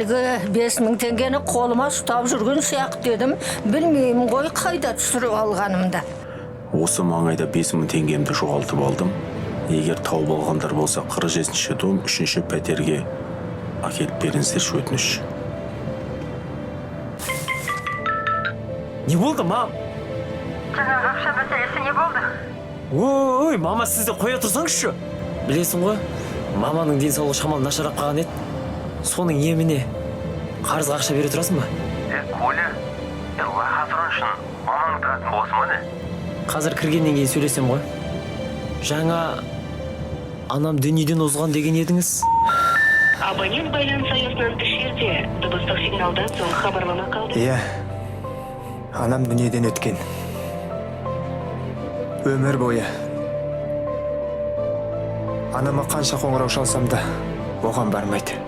Әлгі 5000 теңгені қолыма ұстап жүрген сияқты едім. Білмеймін ғой қайда түсіріп алғанымды. Осы маңайда 5000 теңгемді жоғалтып алдым. Егер тауып алғандар болса, 47-ші дом, 3-ші пәтерге әкеліп беріңіздерші, өтініш. Не болды, мам? Жаңағы ақша мәселесі не болды? Ой, мама, сіз де қоя тұрсаңызшы. Білесің ғой, маманың денсаулығы шамалы нашарлап қалған еді. Соның еміне қарызға ақша бере тұрасың ба? Е, Коля, е, лохотрон үшін мамаңды тығатын боласың ба, не? Қазір кіргеннен кейін сөйлесем ғой. Жаңа анам дүниеден озған деген едіңіз. Абонент байланыс аясынан тыс жерде. Дыбыстық сигналдан соң хабарлама қалды. Иә, анам дүниеден өткен. Өмір бойы анама қанша қоңырау шалсам да, оған бармайды.